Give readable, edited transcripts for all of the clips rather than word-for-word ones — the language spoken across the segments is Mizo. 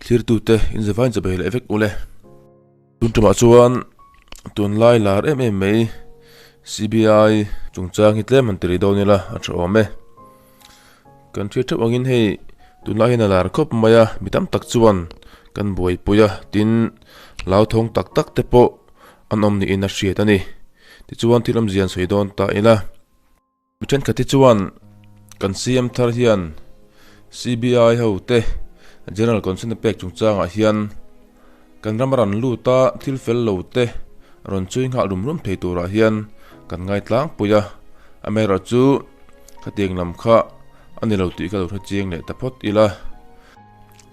Thlirtute in zavain chabai leh vek ule. Tun tumah chuan tunlai lar em em mai CBI chungchang hi tlem han ti rih dawn ila a tha awm e. Kan hriat theuh angin hei tunlai hian a lar khawp mai a, mi tam tak chuan kan buaipui a, tin hlauthawng tak tak te pawh an awm niin a hriat a ni. Tichuan thil awmzia an sawi dawn ta ila. Mi thenkhat hi chuan kan CM thar hian CBI ho te General Consent a pek chungchangah hian kan ram a rawn lut a, thil fel lo te rawn chui nghah rum rum thei turah hian kan ngai tlangpui a, amaherawhchu khatiang lam kha a ni lo tih kha lo hre chiang leh ta phawt ila.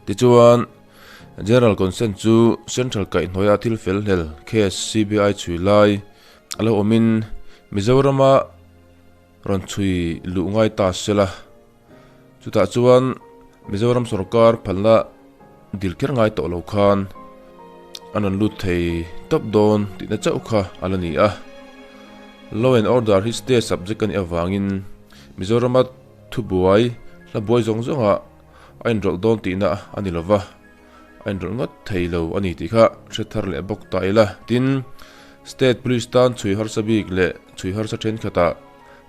Tichuan General Consent chu Central kaihhnuaia thil fel hlel case CBI chhui lai a lo awmin Mizorama rawn chhui luh ngai ta sela, chutah chuan Mizoram sorkar phalna dil kher ngai tawh lo khan an rawn lut thei tawp dawn tihna chauh kha a la ni a. Law and Order hi state subject a nih avangin Mizorama thubuai hla buai zawng zawngah a inrawlh dawn tihna a ni lova, a inrawlh ngawt thei lo a ni tih kha hre thar leh bawk ta ila. Tin, State Police tan chhui harsa bik leh chhui harsa thenkhatah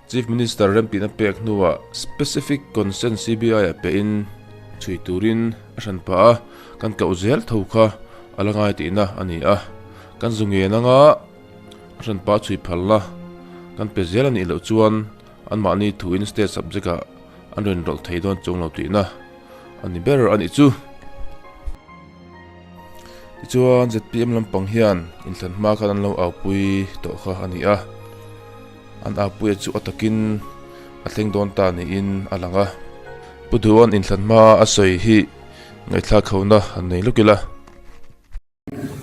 Chief Minister remtihna pek hnuah Specific Consent CBI ah pehin chhui turin a hran pah a, kan koh zel tho kha a la ngai tihna a ni a. Kan zu ngen anga a hran pah chhui phalna kan pe zel a nih loh chuan anmahni thuin State Subject ah an rawn rawlh thei dawn chuang lo tihna a ni ber a nih chu. Tichuan zpm lampang hian inthlan hma khan an lo aupui tawh kha a ni a, an aupuia chu a takin a thleng dawn ta niin a lang a. Pu Duan inthlan hma a sawi hi ngaihthlak hona han nei luk ila.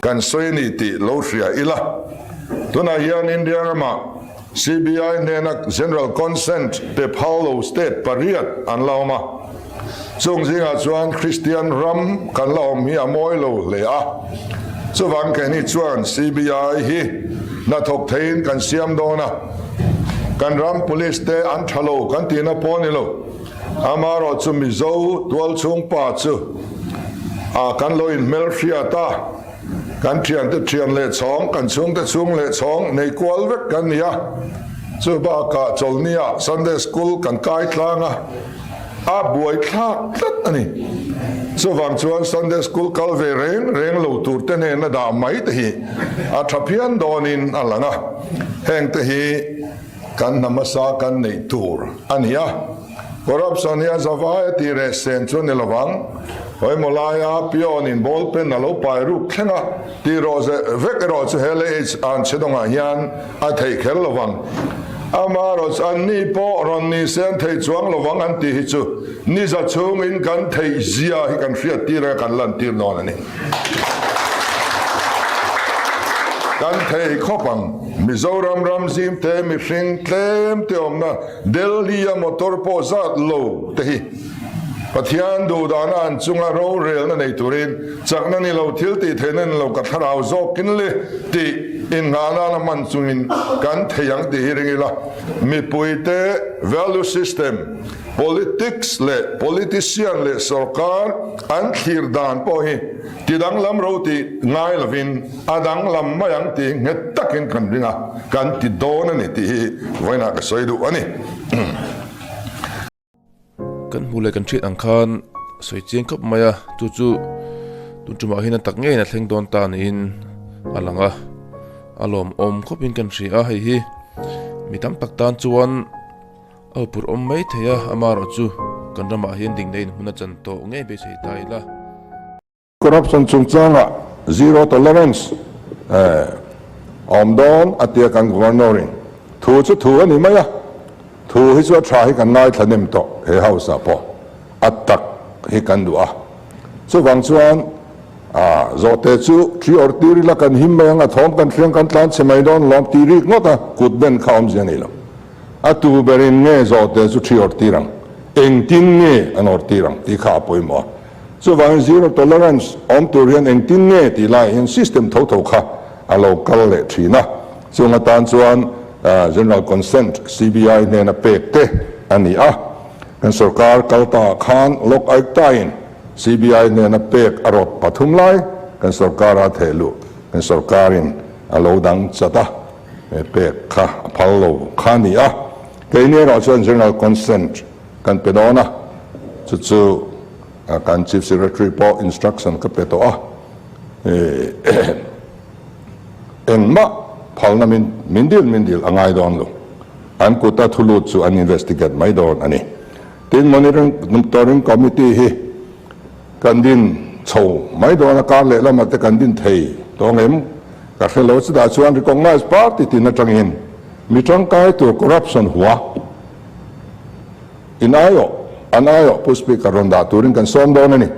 Kan sawi a ni tih lo hria ila. Tunah hian India ramah CBI hnena General Consent pe phal lo state pariat an la awm a. Chung zingah chuan Kristian ram kan la awm hi a mawi lo hle a. Chuvang keini chuan CBI hi hnathawk theiin kan siam dawn a. Kan ram police te an tha lo kan tihna pawh a ni lo. Amaherawh chu Mizo tualchhung pa chu a kan lo inhmelhriat a, kan thiante thian leh chhawng, kan chhungte chhung leh chhawng nei kual vek kan ni a. Chu bakah Chawlhnia Sunday School kan kai tlang a, a buai thlak tlat a ni. Chuvang chuan Sunday School kal ve reng reng lo tur te hnena dah mai te hi a tha phian dawnin a lang a, heng te hi kan hna hmasa kan neih tur a ni a. Corruption hi a zavai a tih reh sen chu a ni lovang. Hawimaw laia peon in ball pen a lo pai ruk thleng a, tih rawh ze vek erawh chu he leh H an chhe dawngah hian a theih kher lovang. Amaherawhchu an ni pawh rawn ni se an theih chuang lovang an tih hi chu niza chhungin kan theih zia hi kan hriat tir anga kan lantir dawn a ni. Kan thei khawp ang. Mizoram ram zim te mihring tlem te awmna Delhi a motor pawh zat lo te hi Pathian duhdahna an chunga rorelna nei turin chakna ni lo thil tih theihna ni lo ka thlarau zawkin le tih innghahna a hman chungin kan thei ang tih hi ring ila mipuite value system, politics leh politician leh sorkar an thlir dan pawh hi ti danglam ro tih ngai lovin a danglam mai ang tih nghet takin kan ring a, kan ti dawn a ni tih hi vawiinah ka sawi duh a ni. Kan hmuh leh kan hriat ang khan sawi chiang khawp mai a, chu chu tun tumah hian a tak ngeiin a thleng dawn ta niin a lang a, a lawmawm khawpin kan hria a, hei hi mi tam tak tan chuan A upur awm mai thei a, amaherawh chu kan ramah hian dingna in hmun a chan tawh ngei beisei ta ila. Corruption chungchangah zero tolerance a awm dawn a tia kan Governor in thu chu thu a ni mai a, thu hi chu a tha hi kan ngaithla nem tawh he house ah pawh a tak hi kan duh a, chuvang chuan Zawhte chu thi awrh tir ila kan him mai ang a thawm kan hriang kan tlan chhe mai dawn lawm ti rik ngawt a kut ben kha awmzia a nei lo. A tu berin nge zawhte chu thi awrh tir ang? Engtin nge an awrh tir ang tih kha a pawimawh a. Chuvangin zero tolerance awm tur hian engtin nge tih laiah hian system tho tho kha a lo kal leh thin a. Chung atan chuan General Consent CBI hnena pek te a ni a. Kan sorkar kal ta khan Lok Aayukta-in. CBI hnena pek a rawt pathum lai kan sorkara theh luh kan sorkarin a lo dang chat a, he pek kha a phal lo kha a ni a. Keini erawh chuan General Consent kan pe dawn a, chu chu kan Chief Secretary pawh instruction ka pe tawh a, engmah phalna min min dil min dil a ngai dawn lo, an kuta thu lut chu an investigate mai dawn a ni. Tin, Monitoring Committee hi kan din chho mai dawn a, kar leh lamah te kan din thei tawng em ka hre lo. Chutah chuan Recognise Party tin atangin mi tangkai tur corruption hua in aiawh an aiawh Pu Speaker rawn dah turin kan sawm dawn a ni.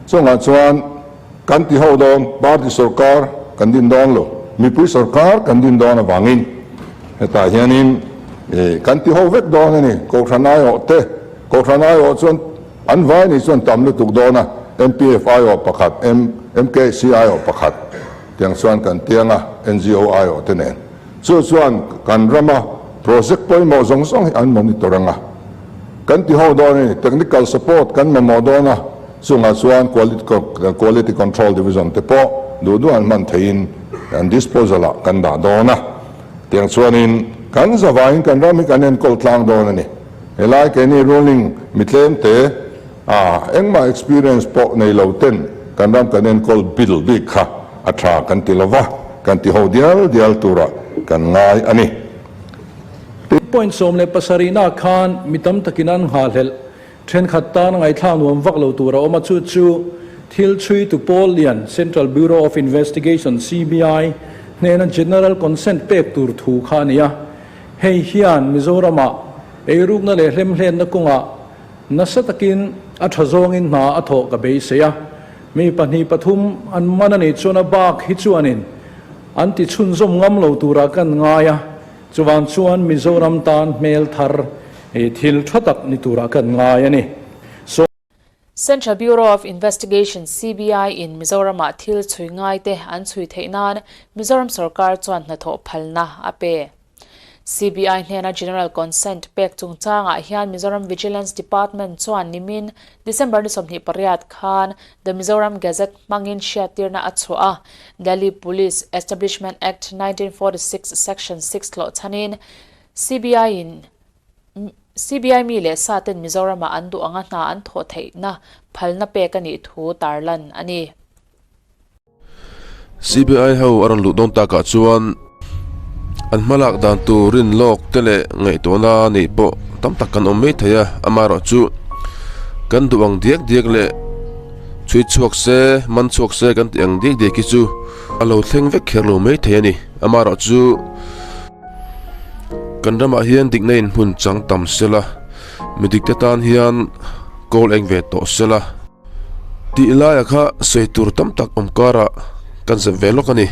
Chungah chuan kan ti ho dawn, party sorkar kan din dawn lo, mipui sorkar kan din dawn avangin hetah hianin kan ti ho vek dawn a ni. Kohhran aiawh te, Kohhran aiawh chuan an vai ni chuan tam lutuk dawn a, MPF aiawh pakhat, MKC aiawh pakhat tiang chuan kan tiang a, NGO aiawh te nen. Chu chuan kan rama project pawimawh zawng zawng hi an monitor ang a, kan ti ho dawn a ni. Technical support kan mamawh dawn a, chungah chuan quality control division te pawh duh duh an hman theihin an disposal ah kan dah dawn a. Tiang chuanin kan zavaiin kan ram hi kan enkawl tlang dawn a ni. Helai keini ruling mi tlem te a engmah experience pawh nei lo ten kan ram kan enkawl bil bik kha a tha kan ti lova, kan ti ho dial dial turah kan ngai a ni. Point 17 ah khan mi tam takin an nghahhlelh thenkhat tan a ngaihthlak nuam vak lo tur a awm a, chu chu thil chhuitu pawl lian Central Bureau of Investigation, CBI, hnena General Consent pek tur thu kha a ni a. Hei hian Mizoramah eirukna leh hlemhlenna kawngah nasa takin a tha zawngin hna a thawh ka beisei a. Mi pahnih pathum an man a nih chuan a bak hi chuanin an ti chhunzawm ngam lo turah kan ngai a, chuvang chuan Mizoram tan hmel thar thil tha tak ni turah kan ngai a ni. Central Bureau of Investigation, CBI, in Mizoramah thil chhui ngaite an chhui theih nan Mizoram sorkar chuan hnathawh phalna a pe. CBI hnena General Consent pek chungchangah hian Mizoram Vigilance Department chuan nimin December ni 28 khan The Mizoram Gazette hmangin hriattirna a chhuah a. Delhi Police Establishment Act 1946 Section 6 hlawh chhanin CBI in CBI mi leh sa ten Mizoramah an duh anga hna an thawh theihna phalna pek a nih thu tarlan a ni. CBI ho a rawn luh dawn takah chuan an hmalak dan tur rin lawk te leh ngaihtuahna neih pawh tam tak kan awm mai thei a, amaherawhchu kan duh ang diak diak leh chhui chhuak se, man chhuak se kan tih ang diak diak hi chu a lo thleng vek kher lo mai thei a ni, amaherawhchu. Kan ramah hian dikna in hmun chang tam sela, mi dikte tan hian kawl eng ve tawh sela tih laia kha sawi tur tam tak awm karah kan zep ve lawk a ni.